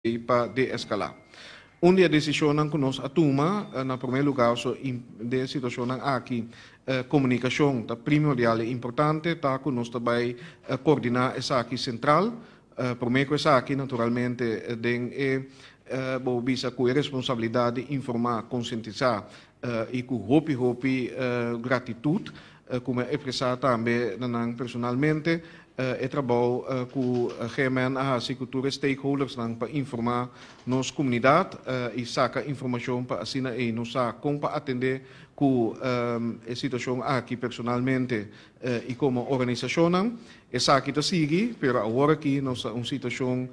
Pa deeskalá. Un di e desishonnan ku nos a tuma, na promé lugá so den e situashonnan aki komunikashon ta primordial i importante, ta ku nos ta bai koordiná esaki sentral. Promé ku esaki naturalmente den e bo bisa ku e responsabilidat di informá, konsientisá i ku hopi hopi gratitut ku mi a ekspresá tambe na nan personalmente e trabou ku GMN a hasi ku tur e stakeholdersnan pa informá nos komunidat i saka informashon pa asina ei nos sa kon pa atendé ku e situashon aki personalmente i komo organisashonnan. Esaki ta sigui, pero awor aki nos ta un situashon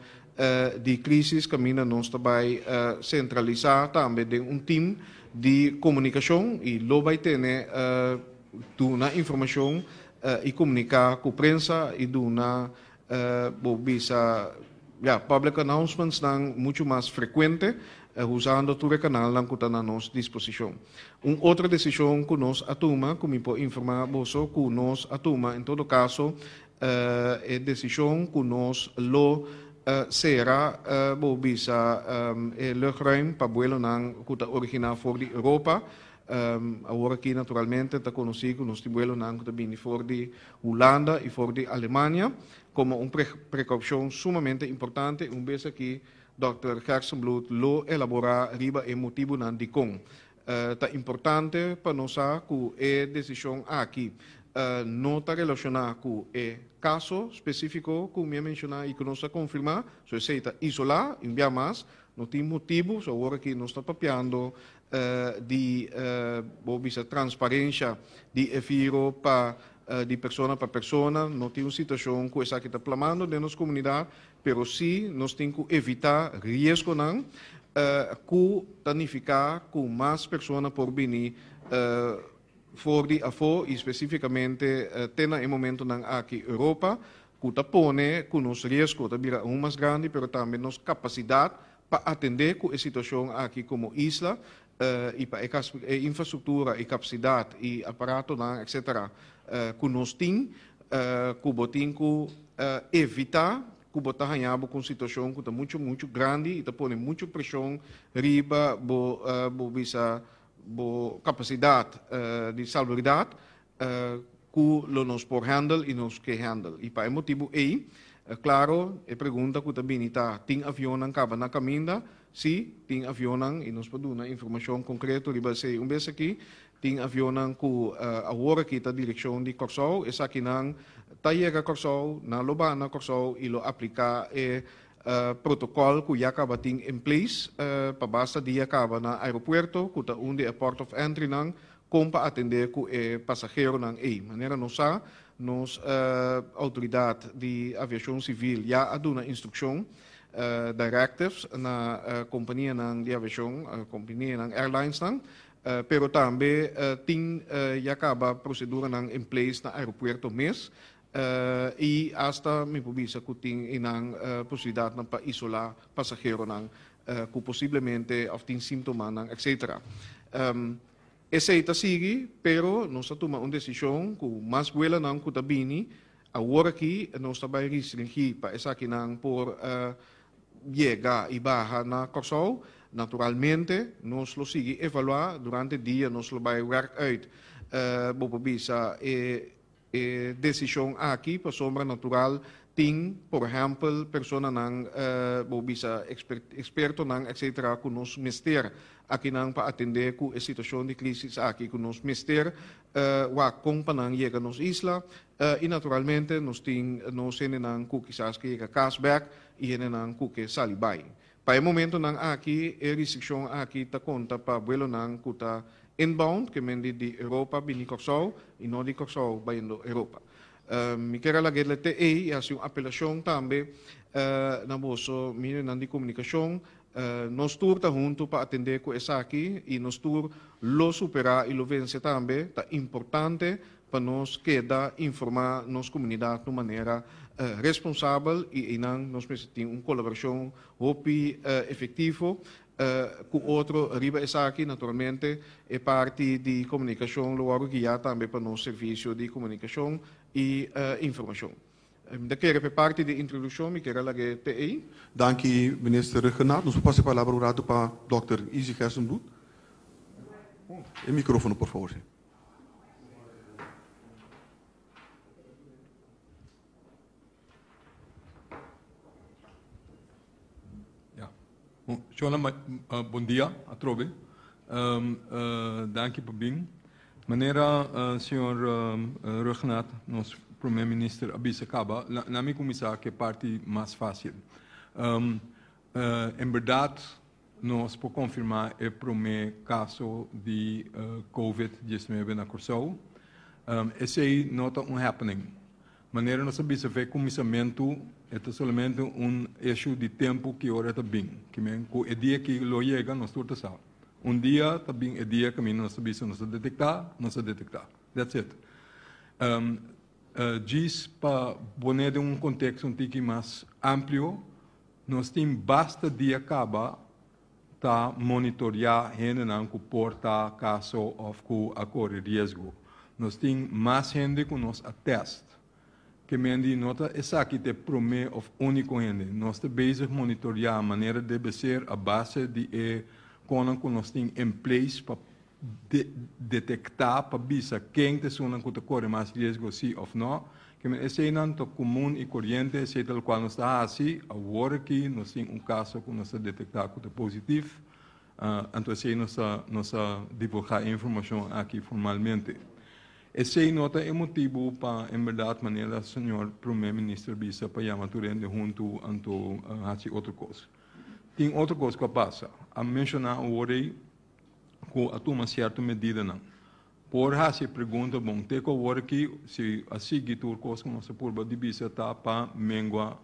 di krísis kaminda nos ta bai sentralisá tambe den un tim di komunikashon i lo bai tene duna informashon i komuniká ku prensa i duna bo bisa ya public announcementsnan muchu mas frekuente usando tur e kanalnan ku ta na nos disposishon. Un otro desishon ku nos a tuma ku mi por informá boso ku nos a tuma en todo kaso e desishon ku nos lo sera bo bisa e luchtruim pa buelonan ku ta originá for di Europa. Awor aki naturalmente ta konosí ku nos tin buelonan ku ta bini for di Hulanda i for di Alemania komo un prekoushon sumamente importante. Un bes aki Dòkter Gerstenbluth lo elaborá riba e motibunan dikon ta importante pa nos sa ku e desishon aki no ta relashoná ku e kaso spesífiko ku mi a menshoná i ku nos a konfirmá. So esei ta isolá, un bia mas no tin motibu. So awor aki nos ta papiando di bo bisa transparencia di e viro pa di persona pa persona. No tin un situacion cu esaki ta plamando den nos comunidad, pero si nos tin cu evita riesgonan cu ta nifica cu mas persona por bini for di afo y specificamente te na e momentonan aki Europa, cu ta pone cu nos riesgo ta bira aun mas grandi, pero tambe nos capacidad pa atendé ku e situashon aki komo isla i pa e infrastruktura i kapasidat i aparatonan etcetera ku nos tin ku bo tin ku evitá ku bo ta haña bo ku un situashon ku ta muchu muchu grandi i ta pone muchu preshon riba bo bo bisa bo kapasidat di salubridad ku lo nos por handle i nos ke handle. I pa e motibu ei, klaro, e pregunta ku ta bini ta, tin avionnan kaba na kaminda? Sí, tin avionnan i nos por duna informashon konkreto riba esei. Un bes aki, tin avionnan ku awor aki ta direkshon di Kòrsou, esakinan ta yega Kòrsou, nan lo baha na Kòrsou i lo apliká e protokòl ku ya kaba tin in place pa basta dia kaba na aeropuerto, ku ta un di e port of entrynan kon pa atendé ku e pasaheronan ei. Manera nos sa, nos outoridat di aviashon sivil ya a duna instrukshon, directives, na kompanianan di aviashon, kompanianan airlinesnan, pero tambe tin ya kaba proseduranan in place na aeropuerto mes i asta mi por bisa ku tin einan posibilidatnan pa isolá pasaheronan ku posiblemente òf tin síntomanan etcetera. Esei ta sigui, pero nos a tuma un desishon ku mas buelanan ku ta bini awor aki nos ta bai restringí pa esakinan por yega i baha na Kòrsou. Naturalmente nos lo sigui evaluá durante dia, nos lo bai wèrk uit bo por bisa e E desishon aki pasobra natural tin por ehèmpel personanan bo bisa ekspertonan etcetera ku nos mester akinan pa atendé ku e situashon di krisis aki ku nos mester wak kon pa nan yega nos isla i naturalmente nos tin nos hendenan ku kisas ke yega kas bèk i hendenan ku ke sali bai. Pa e momentonan aki e restrikshon aki ta konta pa buelonan ku ta inbound, ke men di di Europa bini Kòrsou i no di Kòrsou bayendo Europa. Mi kier a laga e te ei i hasi un apelashon tambe na boso medionan di komunikashon. Nos tur ta huntu pa atendé ku esaki i nos tur lo superá i lo vense tambe. Ta importante pa nos keda informá nos komunidat na un manera responsabel i einan nos mester tin un kolaborashon hopi efektivo ku otro riba esaki. Naturalmente e parti di komunikashon lo wòrdu guiá tambe pa nos servisio di komunikashon i informashon. Mi ta kere pa e parti di introdukshon mi kere lag'é te ei. Danki Minister Rhuggenaath. Nos por pasa e palabra un ratu pa Dòkter Izzy Gerstenbluth. E microfono por favor. Sí. Ja. Shona, bon dia atrobe. Danki pa bin. Manera señor Rhuggenaath, nos Prome Minister a bisa caba, laat mi cuminsa cu e parti mas facil. En berdad nos por confirma e prome caso di Covid 19 na Corsou. Esey no ta un happening. Manera nos a bisa fe kuminsamentu, e ta solamente un issue di tempu ki ora e ta bin. Ki men ku e dia ki lo yega nos tur ta sa. Un dia ta bin e dia kaminda nos ta bisa nos a detektá, nos a detektá. That's it. Djis pa pone den un konteksto un tiki mas amplio, nos tin basta dia kaba ta monitoreá hendenan ku por ta kaso òf ku a kore riesgo. Nos tin mas hende ku nos a tèst. Ke men di no ta esaki ta e promé òf úniko hende. Nos ta bezig monitoreá manera debe ser a base di e konan ku nos tin en place pa detektá pa bisa ken ta esunnan ku ta kore mas riesgo si òf nò. Ke men eseinan ta komun i koriente, esei ta lokual nos ta hasi. Awor aki nos tin un kaso ku nos ta detektá ku ta positif, anto esei nos ta nos ta divulgá e informashon aki formalmente. Esei no ta e motibu pa en bèrdat manera señor Prome Minister bisa pa yama tur hende huntu anto hasi otro kos. Tin otro kos ku a pasa. A menshoná awor ei ku a tuma sierto medidanan. Por hasi e pregunta, bon, te ku awor aki si a sigui tur kos ku nos a purba di bisa ta pa mengua,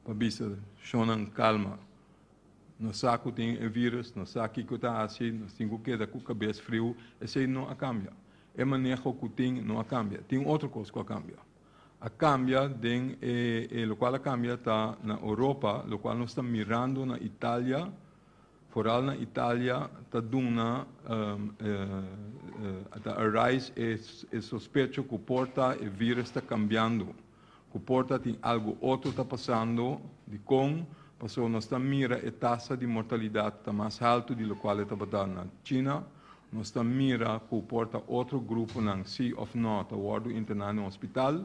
pa bisa shonnan kalma. Nos sa ku tin e virus, nos sa kiko ta hasi, nos tin ku keda ku kabes friu, esei no a kambia. E maneho ku tin no a kambia. Tin otro kos ku a kambia. A kambia den e, e lokual a kambia ta na Europa, lokual nos ta mirando na Italia, Foral na Italia ta duna ta arise e sospecho cu por ta e virus ta cambiando, cu por ta tin algo otro ta pasando. Dicon? Pasobra nos ta mira e tasa di mortalidad ta mas halto di locual e tabata na China. Nos ta mira cu por ta otro gruponan si of no ta wordo interna den hospital.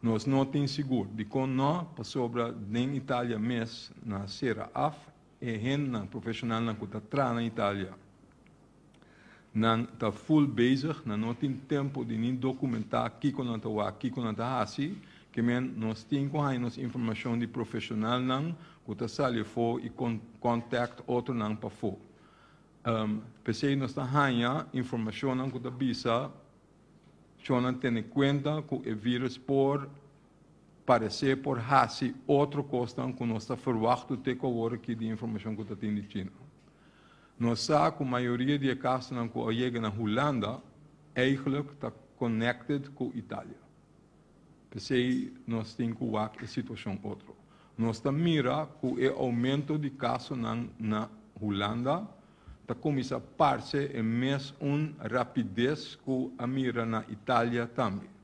Nos no tin sigur. Dicon no? Pasobra den Italia mes na cera af. E hendenan, profeshonalnan ku ta traha na Italia, nan ta full bezig, nan no tin tempu di ni dokumentá kiko nan ta wak, kiko nan ta hasi. Ke men nos tin ku haña nos informashon di profeshonalnan ku ta sali afó i contact otronan pafó. P'esei nos ta haña informashonnan ku ta bisa shonnan tene kuenta ku e virus por Paresé por hasi otro kosnan ku nos ta ferwachtu te ku awor aki di informashon ku ta tin di China. Nos sa ku mayoria di e kasonan ku a yega na Hulanda eigelijk ta connected ku Italia. P'esei nos tin ku wak e situashon otro. Nos ta mira ku e oumento di kasonan na Hulanda ta kuminsá parse e mes un rapides ku a mira na Italia tambe.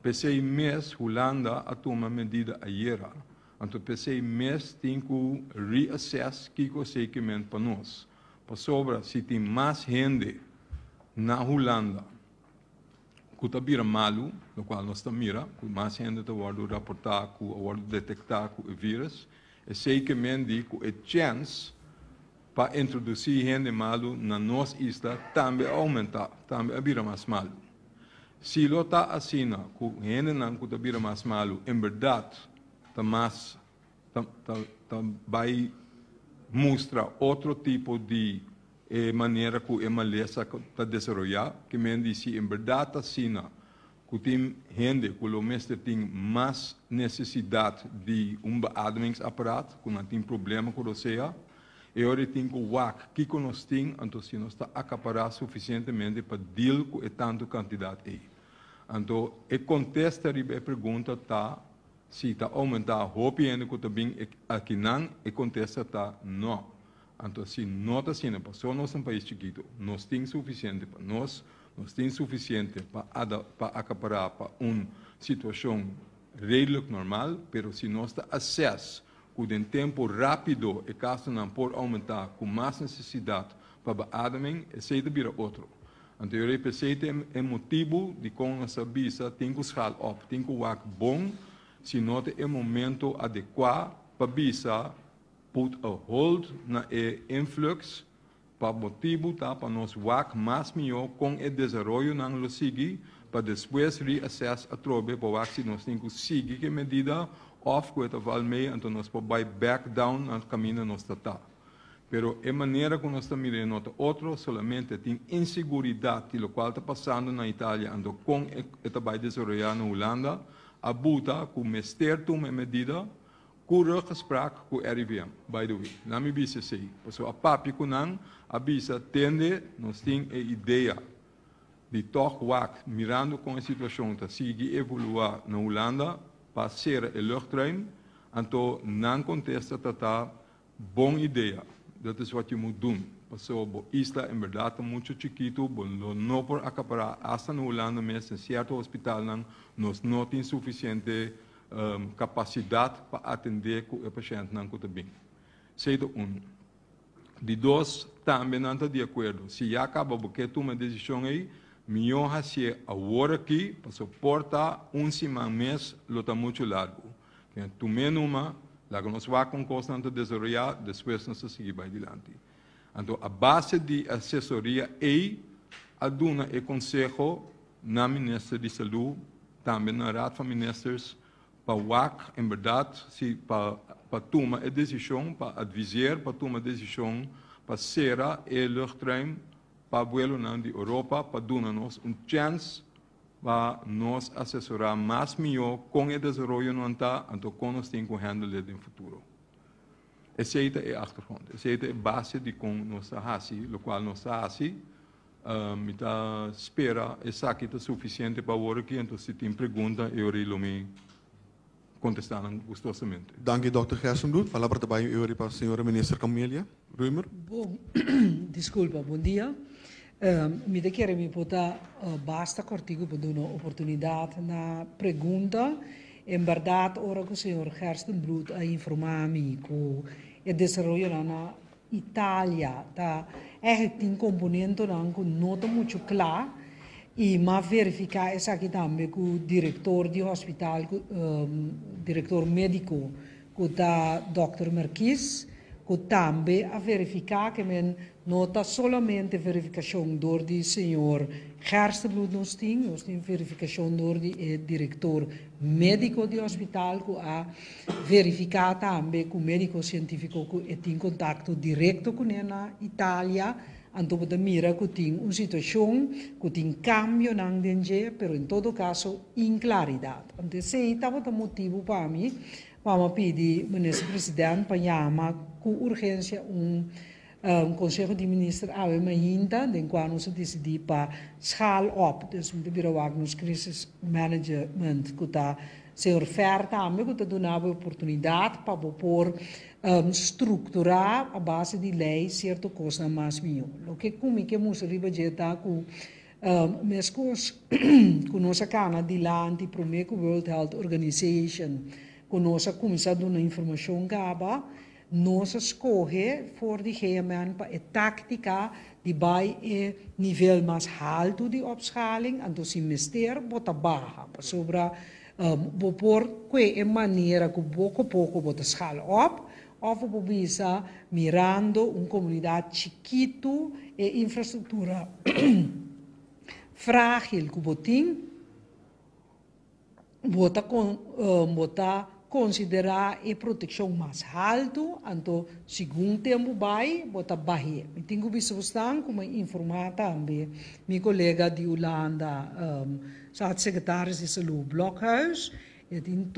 P'esei mes Hulanda a tuma medida ayera. Anto p'esei mes tin ku reassess kiko esei ke ment pa nos. Pasobra si tin mas hende na Hulanda ku ta bira malu, lokual nos ta mira ku mas hende ta wòrdu raportá ku a wòrdu detektá ku e virus, esei ke men di ku e chèns pa introdusí hende malu na nos isla tambe a oumentá, tambe a bira mas malu. Si lo ta asina ku hendenan ku ta bira mas malu en bèrdat ta mas ta ta ta bai mustra otro tipo di e manera ku e malesa ta desaroyá, ke men di si en bèrdat ta asina ku tin hende ku lo mester tin mas nesesidat di un beademingsapparaat, ku nan tin problema ku rosea, E ora e tin ku wak kiko nos tin, anto si nos ta akapará sufisientemente pa deal ku e tantu kantidat ei. Anto e kontesta riba e pregunta ta si ta oumentá hopi hende ku ta bin akinan, e kontesta ta nò. Anto si no ta asina, pasobra nos ta un pais chikitu, nos tin sufisiente pa nos, nos tin sufisiente pa pa akapará pa un situashon. redelijk normal, pero si nos ta assess ku den tempu rápido e kasonan por oumentá ku mas nesesidat pa beademing, esei ta bira otro. Anto e p'esei ta e motibu dikon nos a bisa tin ku schaal op, tin ku wak bon si no ta e momento adekuá pa bisa put a hold na e influx pa motibu ta pa nos wak mas mihó kon e desaroyonan lo sigui pa despues reassess atrobe pa wak si nos tin ku sigui ku e medida òf ku e ta val mee anto nos por bai back down na kaminda nos ta ta. Pero e manera ku nos ta mira e no ta otro, solamente tin inseguridat di lokual ta pasando na Italia anto kon e ta bai desaroyá na Hulanda a buta ku mester tuma e medida ku ruggespraak ku RIVM, by the way. Nan mi bisa esei, pasobra a papia ku nan a bisa tende nos tin e idea di tòg wak mirando kon e situashon ta sigui evoluá na Hulanda pa sera e luchtruim, anto nan kontesta ta ta Bon idea. Dat is wat je moet doen. Pasobra bo isla en berdad ta mucho chikitu, bo lo no por acapará hasta na Hulanda mes den cierto hospitalnan nos no tin suficiente capacidad pa atendé cu e pashentnan cu ta bin. Esey ta un. Di dos, tambe nan ta di acuerdo. Si ya caba bo ke tuma e decision ey, mihó hacié awor aki, pasobra por ta un siman mes lo ta mucho largo. Tum'é numa, laga nos wak kon kosnan ta desaroyá, despues nos ta sigui bai dilanti. Anto a base di asesoria ei a duna e konseho na Minister di Salú, tambe na Raad van Ministers, pa wak en bèrdat si pa pa tuma e desishon, pa adviseer pa tuma desishon pa sera e luchtruim pa buelonan di Europa pa duna nos un chèns Pa nos asesorá mas mihó kon e desaroyonan ta, anto kon nos tin ku handle e den futuro. Esei ta e achtergrond, esei ta e base di kon nos ta hasi lokual nos ta hasi. Mi ta spera esaki ta sufisiente pa awor aki, anto si tin pregunta e ora lo mi kontestá nan gustosamente. Danki Dòkter Gerstenbluth. Palabra ta bai e ora pa señora Minister Camelia Römer. Bon, disculpa, bon dia. Mi ta kere mi por ta basta cortico pa duna oportunidad na pregunta. En berdad ora cu señor Gerstenbluth a informa mi cu e desaroyonan na Italia ta eigenlijk tin componentonan cu no ta mucho cla y m'a verifica esaki tambe cu director di hospital cu director medico cu ta Dòkter Merkies cu tambe a verifica ke men no ta solamente verificacion door di señor Gerstenbluth nos tin, nos tin verificacion door di e director medico di hospital cu a Verifiká tambe ku médiko sientífiko ku e tin kontakto direkto kuné na Italia, anto bo ta mira ku tin un situashon ku tin kambionan den dje, pero en todo kaso inklaridat. Anto esei tabata motibu pa mi pa mi a pidi Minister President pa yama ku urgensia un Konseho di Minister awe mainta den kua nos a disidí pa schaal op. Dus mi ta bira wak nos crisis management ku ta señor Fer tambe ku ta duna bo e oportunidat pa bo por strukturá a base di lei sierto kosnan mas mihó. Loke ku mi ke mustra riba dje ta ku meskos ku nos a kana dilanti promé ku World Health Organization ku nos a kuminsá duna informashon kaba, Nos a skohe for di GMN pa e táktika di bai e nivel mas haltu di opschaling, anto si mester bo ta baha, pasobra bo por kue e manera ku boko poko bo ta schal op, òf bo por bisa mirando un komunidat chikitu e infrastruktura frágil ku bo tin. Bo ta bo ta konsiderá e protekshon mas haltu, anto segun tempu bai bo ta bah'é. Mi tin ku bisa bosnan ku mi a informá tambe mi kolega di Hulanda, Staatssecretaris di Salú Blokhuis, e tin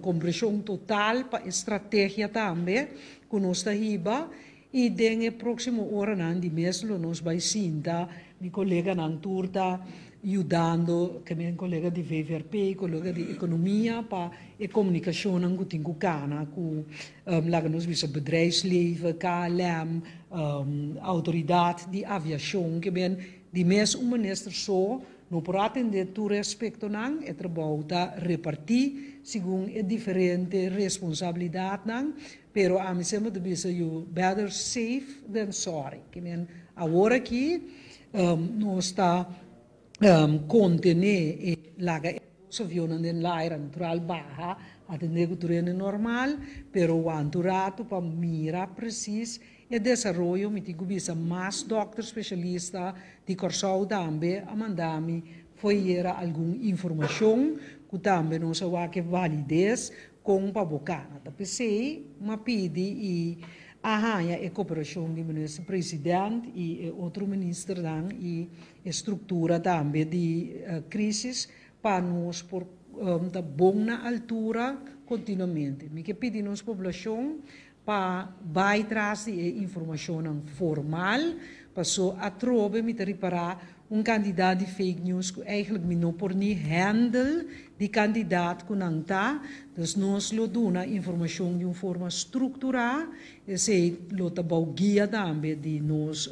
kompreshon total pa e strategia tambe ku nos ta hiba i den e próksimo oranan di mes lo nos bai sinta, mi koleganan tur ta yudando ke mi kolega di VVRP, kolega di ekonomia pa e komunikashonnan ku tin ku kana ku laga nos bisa bedrijfsleven, KLM, outoridat di aviashon ke men di mes un minister so. No por atendé tur aspektonan, e trabou ta repartí segun e diferente responsabilidatnan, pero ami semper ta bisa you better safe than sorry. Ke men awor aki nos ta kontené e laga e dos avionnan den laira natural baha, atendé ku tur hende normal, pero wanta un ratu pa mira presis e desaroyo. Mi tin ku bisa mas dòkter spesialista di Kòrsou tambe a manda mi foyera algun informashon ku tambe nos a wak e valides kon pa bo kana. Ta p'esei m'a pidi i a haña e koperashon di Minister President i e otro ministernan i e struktura tambe di krisis pa nos por ta bon na altura kontinuamente. Mi ke pidi nos poblashon pa bai tras di e informashonnan formal, paso atrobe mi ta ripará un kantidat di fake news ku eigenlijk mi no por ni handle di kantidat ku nan ta. Dus nos lo duna informashon di un forma strukturá, esei lo ta bou guia tambe di nos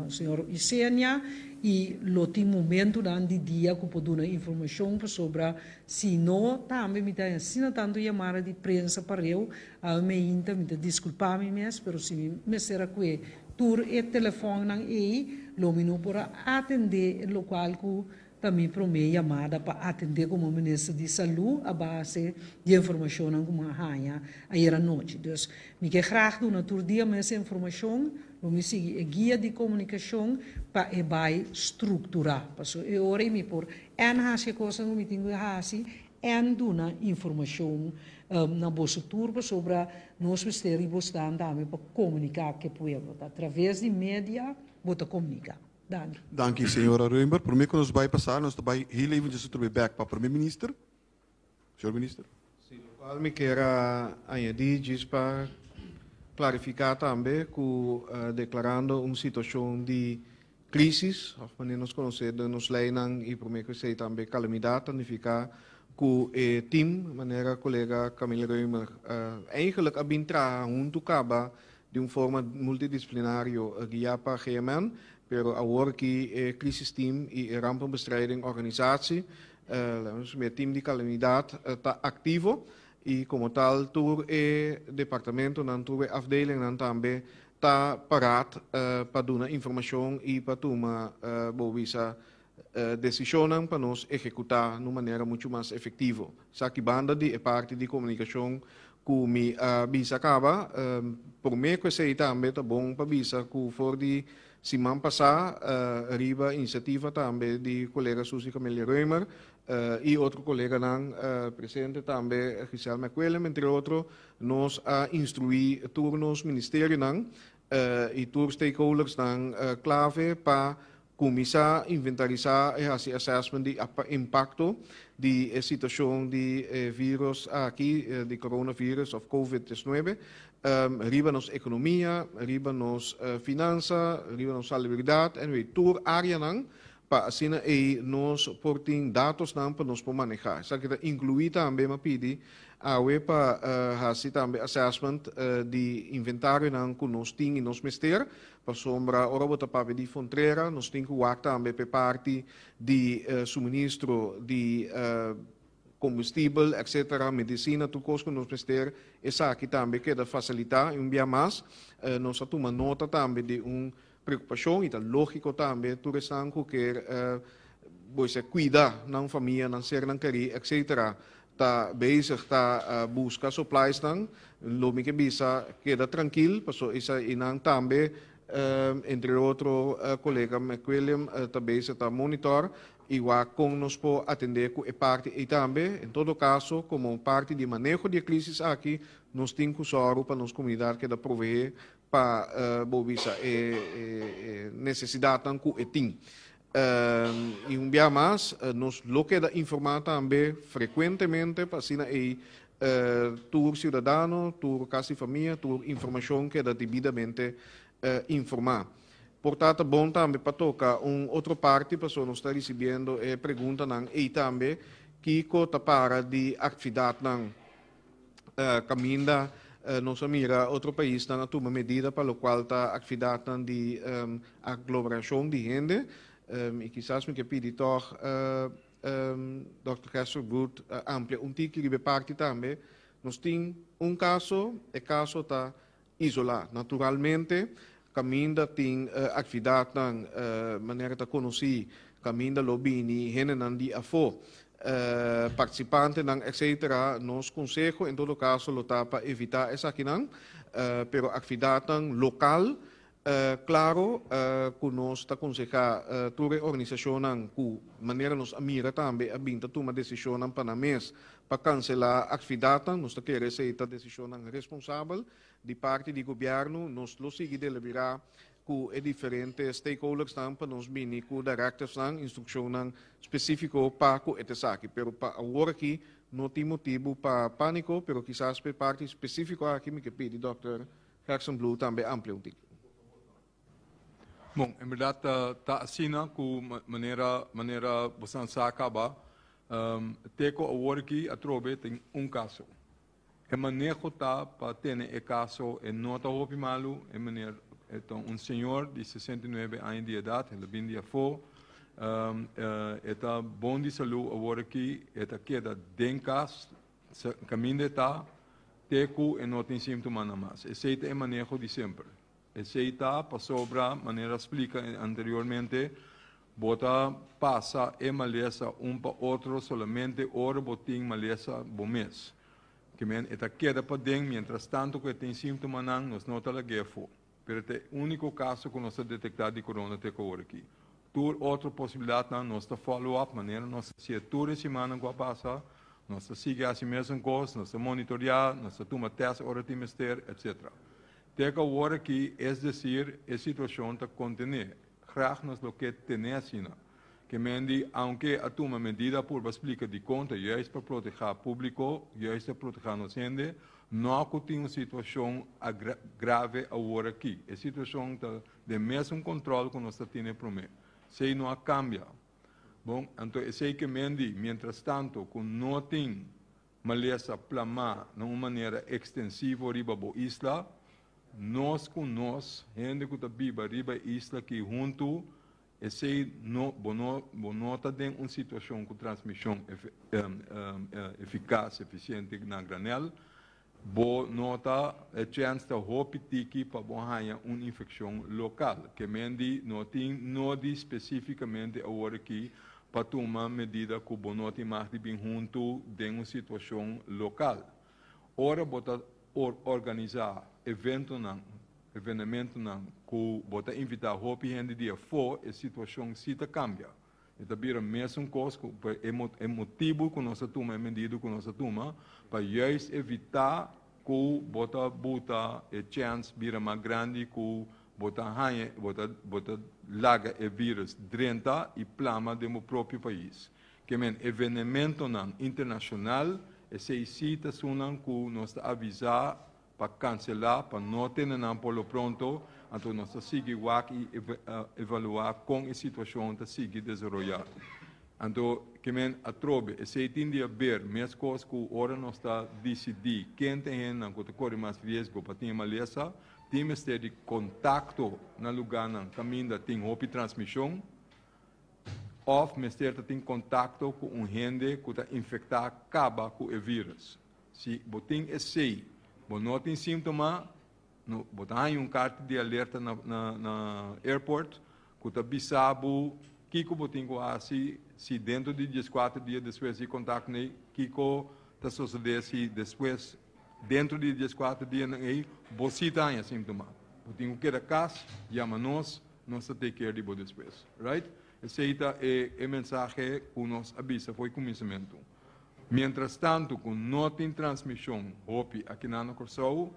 señor Isenia i lo tin momentunan di dia ku por duna informashon, pasobra si no tambe mi ta haña asina tantu yamada di prensa pareu. Awe meinta mi ta disculpa mi mes, pero si mi mester a cue tur e telefonnan ey, lo mi no por a atende e locual cu ta mi prome yamada pa atende como Minister di Salud a base di e informacionnan cu mi a haña ayer anochi. Dus mi ke graag duna tur dia mes e informacion, lo mi sigui e guia di comunicacion pa e bay structura. Pasobra e ora ey mi por en haci e cosnan cu mi tin cu haci en duna informashon na boso tur pasobra nos mester riba stan tambe pa komuniká ku e pueblo. Ta atraves di media bo ta komuniká. Danki. Danki señora Römer. Prome ku nos bai pasá nos ta bai heel eventjes otro be bek pa Prome Minister. Señor Minister. Si, lokual mi kier a añadí djis pa klarifiká tambe ku deklarando un situashon di Crisis, of manera nos conoce den nos leynan y prome cu esey tambe calamidad, ta nifica cu e team, manera colega Camille Römer eigenlijk a bin traha hunto caba di un forma multidisciplinario guia pa GMN, pero awor ki e crisis team y e rampenbestrijding organisatie, e team di calamidad ta activo y como tal tur e departamentonan, tur e afdelingnan tambe ta paraat pa duna informashon i pa tuma bo bisa desishonnan pa nos ehekutá na un manera muchu mas efektivo. Esaki banda di e parti di komunikashon ku mi a bisa kaba. Promé ku esei tambe ta bon pa bisa ku for di siman pasá riba inisiativa tambe di kolega Suzy Camelia Römer i otro koleganan presente tambe Giselle McWillem entre otro Nos a instruí tur nos ministerionan i tur stakeholdersnan klave pa kuminsá inventarisá i hasi assessment di impakto di e situashon di e virus aki, di coronavirus òf covid 19, riba nos ekonomia, riba nos finansa, riba nos salubridat, anyway tur áreanan pa asina ei nos por tin datosnan pa nos por manehá. Esaki ta inkluí tambe, m'a pidi awe pa hasi tambe assessment di inventarionan ku nos tin i nos mester, pasobra ora bo ta papia di frontera nos tin ku wak tambe p'e parti di suministro di kombustibel etcetera, medisina, tur kos ku nos mester, esaki tambe keda fasilitá. I un bia mas nos a tuma nota tambe di un preokupashon i ta lógiko tambe tur esnan ku ker bo esei kuida nan famia, nan sernan kerí etcetera. Ta bezig ta buska suppliesnan, lo mi ke bisa keda trankil paso esainan tambe entre otro kolega McWilliam ta bezig ta monitor i wak kon nos por atende ku e parti ei tambe. En todo kaso komo parti di maneho di e krisis aki nos tin ku sòru pa nos komunidat keda proveé pa bo bisa e nesesidatnan ku e tin. I un bia mas, nos lo keda informá tambe frekuentemente pa asina ei tur siudadano, tur kas di famia, tur informashon keda debidamente informá. Por ta ta bon tambe pa toka un otro parti pasobra nos ta risibiendo e preguntanan ei tambe, kiko ta para di aktividatnan Kaminda nos a mira otro paisnan a tuma medida pa lokual ta aktividatnan di aglomerashon di hende. I kisas mi ke pidi tòg Dòkter Gerstenbluth amplia un tiki riba e parti tambe. Nos tin un kaso, e kaso ta isolá. Naturalmente, kaminda tin aktividatnan manera ta konosí, kaminda lo bini hendenan di afó, partisipantenan etcetera, nos konseho en todo kaso lo ta pa evitá esakinan, pero aktividatnan lokal, Klaro ku nos ta konsehá tur e organisashonnan ku, manera nos a mira tambe, a bin ta tuma desishonnan pa nan mes pa kanselá aktividatnan. Nos ta kere esei ta desishonnan responsabel di parti di gobièrnu. Nos lo sigui deliberá ku e diferente stakeholdersnan pa nos bini ku directivesnan, instrukshonnan spesífiko pa ku e ta esaki. Pero pa awor aki no tin motibu pa pániko, pero kisas pa e parti spesífiko aki mi ke pidi dòkter Gerstenbluth tambe amplia un tiki. Bon, en berdad ta ta asina ku manera manera bosan sa kaba, te ku awor aki atrobe tin un kaso. E maneho ta pa tene e kaso e no ta hopi malu, e meneer e ta un señor di 69 aña di edat, el a bin di afó, e ta bon di salú awor aki, e ta keda den kas, Kaminda e ta, te ku e no tin símtomanan mas. Esei ta e maneho di semper. Esei ta pasobra, manera a splika anteriormente, bo ta pasa e malesa un pa otro solamente ora bo tin malesa bo mes. Ke men e ta keda paden mientras tanto ku e tin símtomanan, nos no ta lag'é afó. Pero ta e úniko kaso ku nos ta detektá di korona te ku awor aki. Tur otro posibilidatnan nos ta follow up manera nos ta hasié tur e simannan ku a pasa. Nos ta sigui hasi mesun kos, nos ta monitoreá, nos ta tuma tèst ora tin mester, etcetera. Te ku awor aki, es desir, e situashon ta kontené. Grag nos lo ke tené asina. Ke men di, aunke a tuma medida purba splika dikon ta juist pa protehá públiko, juist pa protehá nos hende, no ku tin un situashon grave awor aki. E situashon ta den mesun kòntròl ku nos ta tene promé. Esei no a kambia. Bon, anto esei ke men di, mientrastanto ku no tin malesa plamá na un manera ekstensivo riba bo isla, nos ku nos, hende ku ta biba riba e isla aki huntu, Esei no, bo no, bo no ta den un situacion cu transmision eficaz, eficiente na granel. Bo no ta, e chens ta hopi tiki pa bo haña un infeccion local. Ke men di no tin nodi specificamente awor aki pa tuma medida cu bo no tin mag di bin huntu den un situacion local. Ora bo ta organisa eventonan, evenementonan ku bo ta invitá hopi hende di afó, e situashon sí ta kambia. E ta bira mesun kos ku e motibu ku nos a tuma e medida ku nos a tuma pa juist evitá ku bo ta buta e chèns bira mas grandi ku bo ta haña, bo ta bo ta laga e vírùs drenta i plama den bo propio pais. Ke men evenementonan internashonal, esei sí ta esunnan ku nos ta avisá pa kanselá, pa no tene nan por lo pronto, anto nos ta sigui wak i evaluá kon e situashon ta sigui desaroyá. Anto, ke men atrobe, esei tin di haber meskos ku ora nos ta disidí ken ta e hendenan ku ta kore mas riesgo pa tin e malesa, tin mester di kontakto na lugánan kaminda tin hopi transmishon, òf mester ta tin kontakto ku un hende ku ta infektá kaba ku e vírùs. Si bo tin esei, bo no tin síntoma, no, bo ta haña un karta di alerta na, na, na airport ku ta bisa bo kiko bo tin ku hasi si dentro di dieskuater dia despues di kontakto nei, kiko ta sosodé si despues dentro di dieskuater dianan ei bo si ta haña síntoma. Bo tin ku keda kas, yama nos, nos ta take care di bo despues. Right? Esei ta e, e mensahe ku nos a bisa for e kuminsamentu. Mientras tantu ku no tin transmishon hopi akinan na Kòrsou,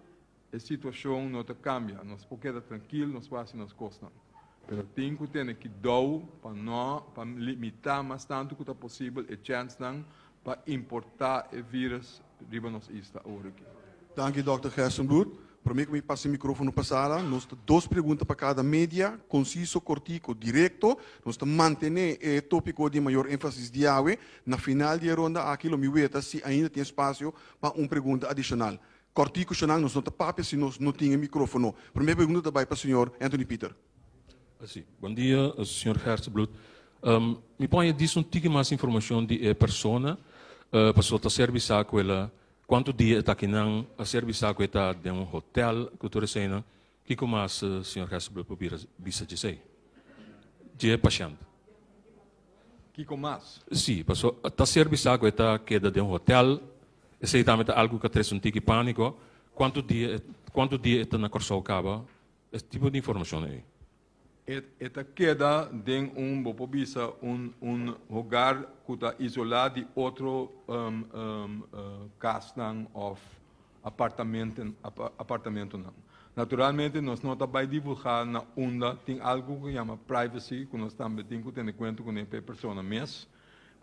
e situashon no ta kambia. Nos por keda trankil, nos por hasi nos kosnan. Pero tin ku tene kidou pa no pa limitá mas tantu ku ta posibel e chènsnan pa importá e vírùs riba nos isla awor aki. Danki Dòkter Gerstenbluth. Promé ku mi pasa e mikrófono pa Sara, nos ta dos pregunta pa kada media, konsiso, kortiko, direkto. Nos ta mantené e tópiko di mayor énfasis di awe. Na final di e ronda aki lo mi weta si ainda tin espasio pa un pregunta adishonal. Kòrtiku, shonal, nos no ta papia si nos no tin e mikrófono. Promé pregunta ta bai pa señor Anthony Pieter. Si. Bon dia, señor Gerstenbluth. Mi por djis un tiki mas informashon di e persona, pasobra ta ser bisá ku el a, kuantu dia e ta akinan, a ser bisá ku e ta den un hotel, ku tur eseinan. Kiko mas señor Gerstenbluth por bira bisa dje esei? Dje pashènt. Kiko mas? Si, paso ta ser bisá ku e ta keda den un hotel, esei tambe ta algu ku a trese un tiki pániko. Kuantu dia e ta na Kòrsou kaba? E tipo di informashon ei. E ta keda den un, bo por bisa, un hogar ku ta isolá di otro kasnan òf apartamentonan. Naturalmente, nos no ta bai divulgá na unda. Tin algu ku yama privacy, ku nos tambe tin ku tene kuenta ku e persona mes,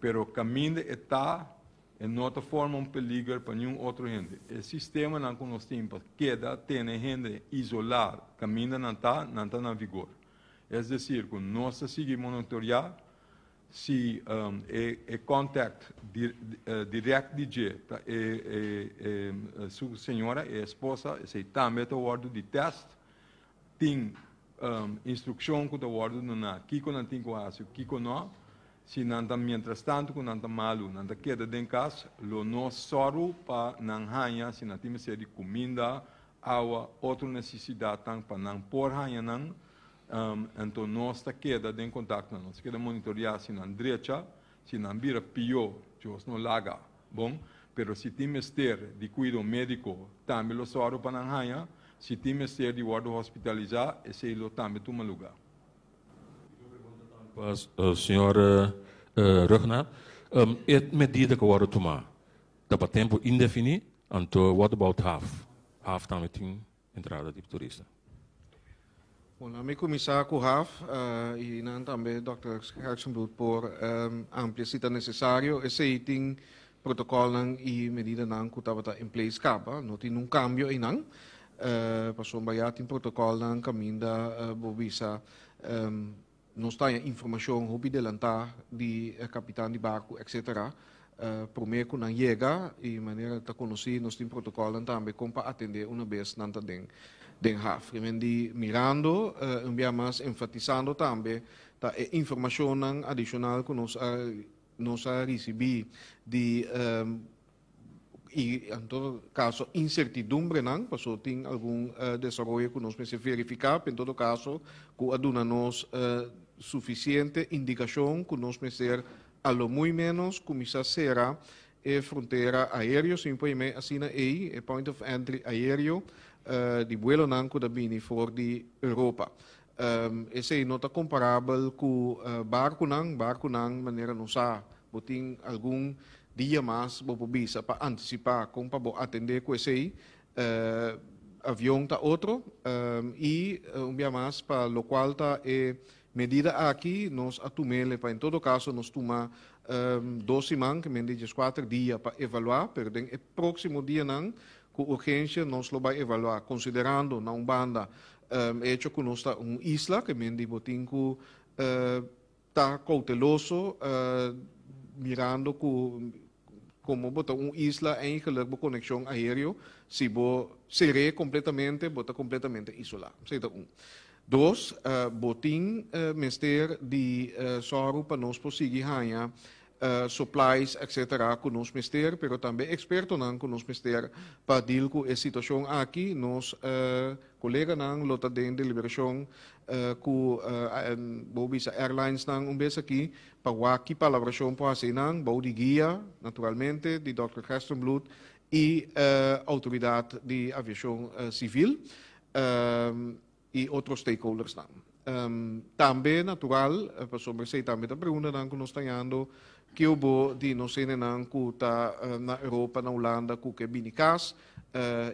pero kaminda e ta, e no ta forma un peliger pa ningun otro hende. E sistemanan ku nos tin pa keda tene hende isolá kaminda nan ta na vigor. Es desir, ku nos ta sigui monitoreá si e contact direct di dje, ta e su señora, e esposa, esei tambe ta wòrdu di test, tin instrukshon ku ta wòrdu duná, kiko nan tin ku hasi, kiko no. Si nan ta mientras tantu ku nan ta malu, nan ta keda den kas, lo nos sòru pa nan haña, si nan tin mester di kuminda, awa, otro nesesidatnan pa nan por haña nan, anto nos ta keda den kontakto, nos keda monitoreá si nan drecha, si nan bira pió, Dios no laga, bon, pero si tin mester di kuido médiko, tambe lo sòru pa nan haña, si tin mester di wòrdu hospitalisá, esei lo tambe tuma lugá. Señor Rugna, e medida ku a wòrdu tumá, ta pa tempu indefiní, anto what about haf? Haf tambe tin entrada di turista. Bon, ami kuminsá ku haf i nan tambe Dr. Gerstenbluth por amplia si ta nesesario. Esei tin protokòlnan i medidanan ku tabata in place kaba, no tin un kambio einan. Pasobra ya tin protokòlnan kaminda bo bisa nos ta informashon hopi delantá di kapitan di barku, etc. Promé ku nan yega i manera ta konosí, nos tin protokòlnan tambe kon pa atendé una bes nan ta den haf. Di mirando un bia mas enfatisando tambe ta e informashonnan adishonal ku nos a risibí di i en todo kaso insertidumbrenan, paso tin algun desaroyo ku nos mester verifiká, en todo kaso ku a duna nos sufisiente indikashon ku nos mester a lo muy menos kuminsá sera e frontera aéreo, sin por asina ei, e point of entry aéreo di vuelonan ku ta bini for di Europa. Esei no ta komparabel ku barkunan manera nos sa, bo tin algun dia mas bo por bisa pa antisipá kon pa bo atendé ku esei. Avion ta otro i un bia mas pa lokual ta e medida aki, nos a tum'é pa en todo kaso nos tuma 2 siman, ke men 14 dia pa evaluá, pero den e próksimo dianan ku urgensia nos lo bai evaluá, konsiderando na un banda hecho ku nos ta un isla, ke men di bo tin ku ta kouteloso, mirando ku komo bo ta un isla, eigenlijk bo konekshon aéreo, si bo ser'é kompletamente, bo ta kompletamente isolá. Esei ta un. Dos, bo tin mester di sòru pa nos por sigui haña supplies, etc., ku nos mester, pero tambe ekspertonan ku nos mester pa deal ku e situashon aki. Nos koleganan lo ta den deliberashon ku bo bisa airlines nan un bes aki pa wak ki palabrashon por hasi nan, bou di guia, naturalmente, di Dr. Gerstenbluth i outoridat di aviashon sivil i otro stakeholders nan. Tambe natural, pasobra esei tambe ta preguntanan ku nos ta hañando ku bo di nos hendenan ku ta na Europa, na Hulanda, ku ke bini kas,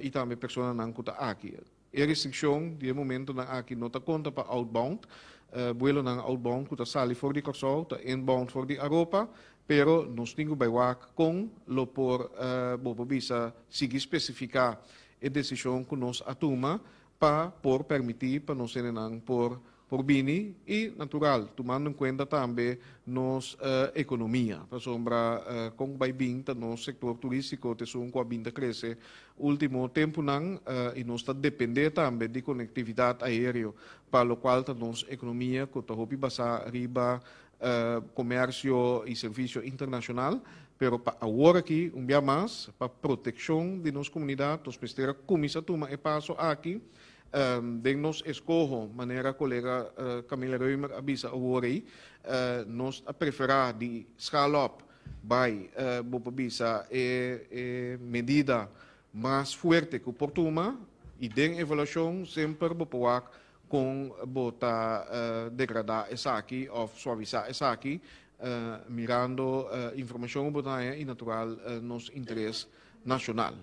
i tambe personanan ku ta aki. E restrikshon di e momentonan aki no ta konta pa outbound, vuelonan outbound ku ta sali for di Kòrsou, ta inbound for di Europa, pero nos tin ku bai wak kon lo por bo por bisa sigui spesifiká e desishon ku nos a tuma pa por permití pa nos hendenan por. por bini i natural tumando en kuenta tambe nos ekonomia pasobra kon bai bin ta nos sektor turístiko ta esun ku a bin ta krese último tempunan i nos ta dependé tambe di konektividat aéreo pa lokual ta nos ekonomia ku ta hopi basá riba komersio i servisio internashonal. Pero pa awor aki un bia mas pa protekshon di nos komunidat nos mester a kuminsá tuma e paso aki. Den nos eskoho, manera kolega Camila Römer a bisa awor ei, nos a preferá di schaal op bai, bo por bisa, e medida mas fuerte ku por tuma i den evaluashon semper bo por wak kon bo ta degradá esaki òf suavisá esaki mirando informashon ku bo ta haña i natural nos interes nashonal.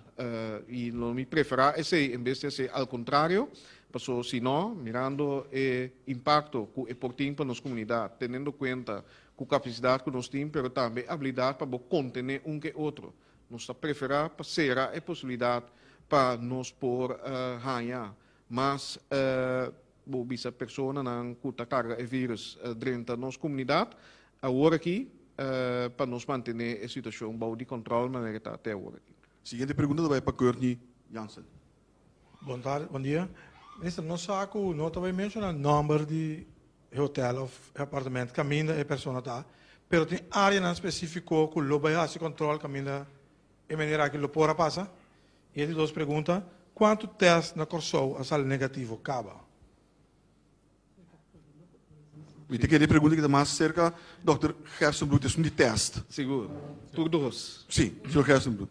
I lo mi preferá esei en bes di hasi al kontrario, paso si no, mirando e impakto ku e por tin pa nos komunidat, tenendo kuenta ku kapasidat ku nos tin, pero tambe abilidat pa bo kontené un ke otro, nos ta preferá pa sera e posibilidat pa nos por haña mas bo bisa personanan ku ta karga e virus drenta nos komunidat awor aki pa nos mantené e situashon bou di kòntròl manera ta te awor aki. Siguiente pregunta ta bai pa Courtney Jansen. Bon tardi, bon dia. Minister, nos sa ku no ta bai menshoná nòmber di e hotèl òf e apartamènt kaminda e persona ta, pero tin áreanan spesífiko ku lo bai hasi kòntròl kaminda e manera aki lo por a pasa? I e di dos pregunta, kuantu tèst na Kòrsou a sali negativo kaba? Mi ta kere e pregunta ki ta mas serka dòkter Gerstenbluth esun di tèst. Sigur. Tur dos. Si, señor Gerstenbluth.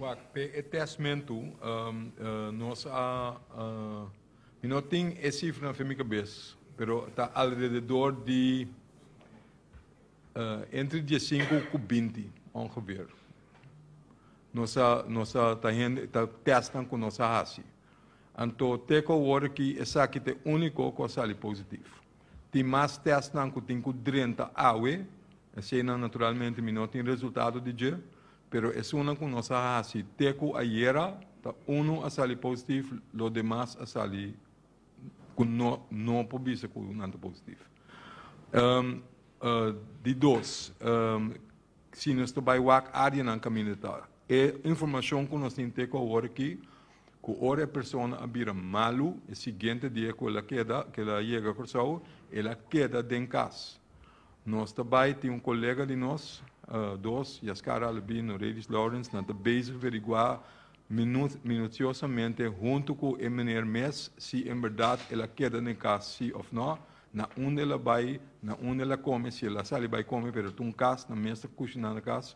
Wak, p'e e tèstmentu nos a, mi no tin e sifranan fen mi kabes, pero ta alrededor di entre diesinku ku binti ongeveer. Nos a, nos a ta hende, ta tèstnan ku nos a hasi. Anto te ku awor aki esaki ta e úniko ku a sali positif. Tin mas tèstnan ku tin ku drenta awe, eseinan naturalmente mi no tin resultado di dje, pero esunnan ku nos a hasi te ku ayera ta unu a sali positif, lo demas a sali ku no no por bisa ku nan ta positif. Di dos, si nos ta bai wak áreanan kaminda ta e informashon ku nos tin te ku awor aki, Ku ora e persona a bira malu, e siguiente dia ku el a keda, ku el a yega Kòrsou, el a keda den kas. Nos ta bai, tin un kolega di nos, dos, Yaskara Alabino, Redis Lawrence, nan ta bezig veriguá minusiosamente huntu ku e meneer mes si en bèrdat el a keda den kas si òf nò, na unda el a bai, na unda el a kome, si el a sali bai kome, pero ta un kas, nan mes ta kushiná na kas.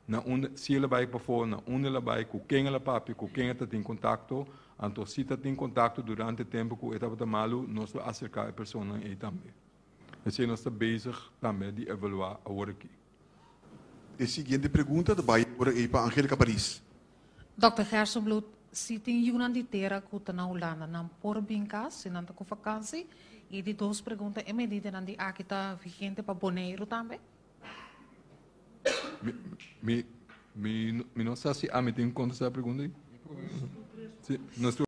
Na unda, si el a bai pafó, na unda el a bai, ku ken el a papia, ku ken e ta tin kontakto. Anto si ta tin kontakto durante e tempu ku e tabata malu, nos lo aserká e personanan ei tambe. Esei nos ta bezig tambe di evaluá awor aki. E siguiente pregunta ta bai ora ei pa Angelica Paris. Dòkter Gerstenbluth, si tin yunan di tera ku ta na Hulanda, nan por bin kas si nan ta ku vakansi? I di dos pregunta, e medidanan di aki ta vigente pa Boneiru tambe? Mi, mi, mi, mi no sa si ami tin contesta e pregunta ei. Si, nos tur.